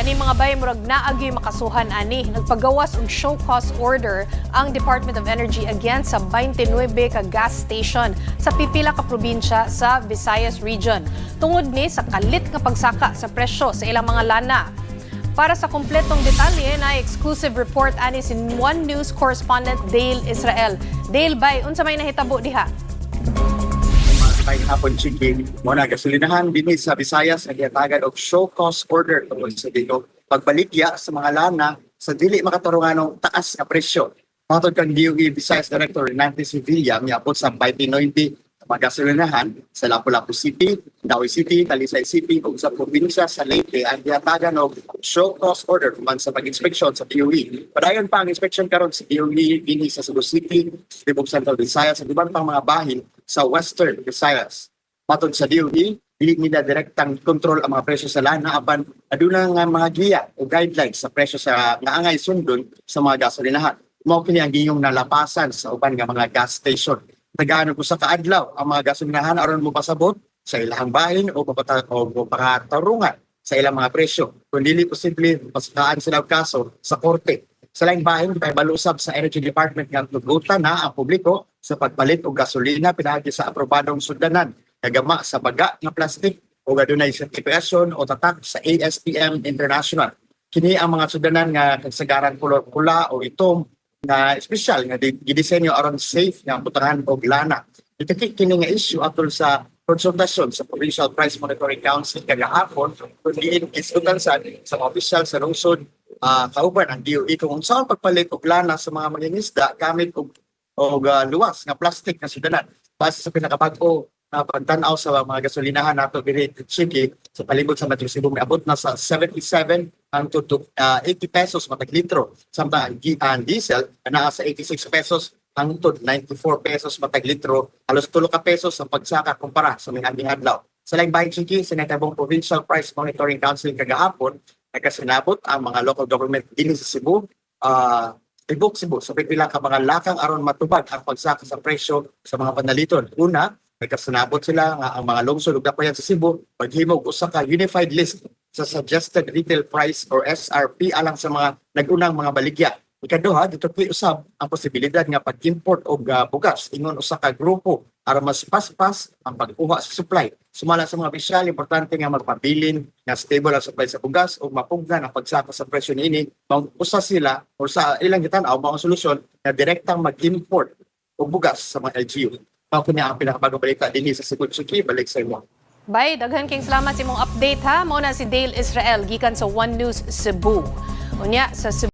Kani mga bay, murag naa gyoy makasuhan ani. Nagpagawas og show cause order ang Department of Energy against sa 29 ka gas station sa pipila ka probinsya sa Visayas region, tungod ni sa kalit nga pagsaka sa presyo sa ilang mga lana. Para sa kompletong detalye na exclusive report ani si One News correspondent Dale Israel. Dale, bay, unsa may nahitabo diha? May hapon, Chiki. Mao na, gasolinahan dinhi sa Visayas ang gihatagan og show cause order tungod sa dino pagbaligya sa mga lana sa dili makatarunganong taas nga presyo. Matod kang DOE Visayas Director Renante Sevilla, miabot sa 29 mga gasolinahan sa Lapu-Lapu City, Mandaue City, Talisay City ug sa probinsya sa Leyte ang gihatagan og show cause order human sa pag-inspeksyon sa DOE. Padayon pa ang inspection karon sa DOE dinhi sa Cebu City, Tibok Central Visayas ug uban pang mga bahin sa Western Visayas. Matod sa DOE, dili nila direktang kontrol ang mga presyo sa lana, apan aduna nga mga giya o guidelines sa presyo sa nga angay sundon sa mga gasolinahan. Mao kini ang giyong nalapasan sa uban nga mga gas station. Tagaan og usa ka adlaw ang mga gasolinahan aron mopasabot sa ilahang bahin o papata o pakatarungan sa ilang mga presyo. Kung dili posible, pasakaan sila og kaso sa korte. Sa laing bahin, gipahibalo usab sa Energy Department nga tugutan na ang publiko sa pagpalit og gasolina pinaagi sa aprobadong sudanan kagama sa baga nga plastic o adunay sertifikasyon o tatak sa ASTM International. Kini ang mga sudanan nga kasagaran kolor pula o itom nga espesyal nga gidisenyo aron safe nga butangan og lana. Gitaki kini nga issue atol sa konsultasyon sa Provincial Price Monitoring Council kagahapon, kung diin isgutan sa mga opisyal sa lungsod kauban ang DOE kung unsaon pagpalit og lana sa mga mangingisda gamit og luwas nga plastic nga sudanan. Base sa pinakabag-o na pagtan-aw sa mga gasolinahan nato diri, Chiki, sa palibot sa Metro Cebu, miabot na sa 77 hangtod to 80 pesos matag litro, samtang ang diesel naa sa 86 pesos hangtod 94 pesos matag litro, halos 3 ka pesos ang pagsaka kumpara sa miaging adlaw. Sa laing bahin, Chiki, sa nahitabong Provincial Price Monitoring Council kagahapon, nagkasinabot ang mga local government dinhi sa Cebu, tibok Cebu, sa pipila ka mga lakang aron matubag ang pagsaka sa presyo sa mga panaliton. Una, nagkasinabot sila nga ang mga lungsod ug dapayan sa Cebu maghimog usa ka unified list sa suggested retail price or SRP alang sa mga nag-unang mga baligya. Ikaduha, gituki usab ang posibilidad nga pag-import og bugas ingon usa ka grupo aron mas paspas ang pagkuha sa supply. Sumala sa mga opisyal, importante nga magpabilin nga stable ang supply sa bugas ug mapugnan ang pagsaka sa presyo niini. Mao usa sila or sa ilang gitan-aw, mao ang solusyon nga direktang mag-import og bugas sa mga LGU. Mao kini ang pinakabagong balita dinhi sa Cebu. Chiki, balik sa imo. Bay, daghan kayong salamat sa imong update ha. Mao na si Dale Israel gikan sa One News Cebu. Unya sa Cebu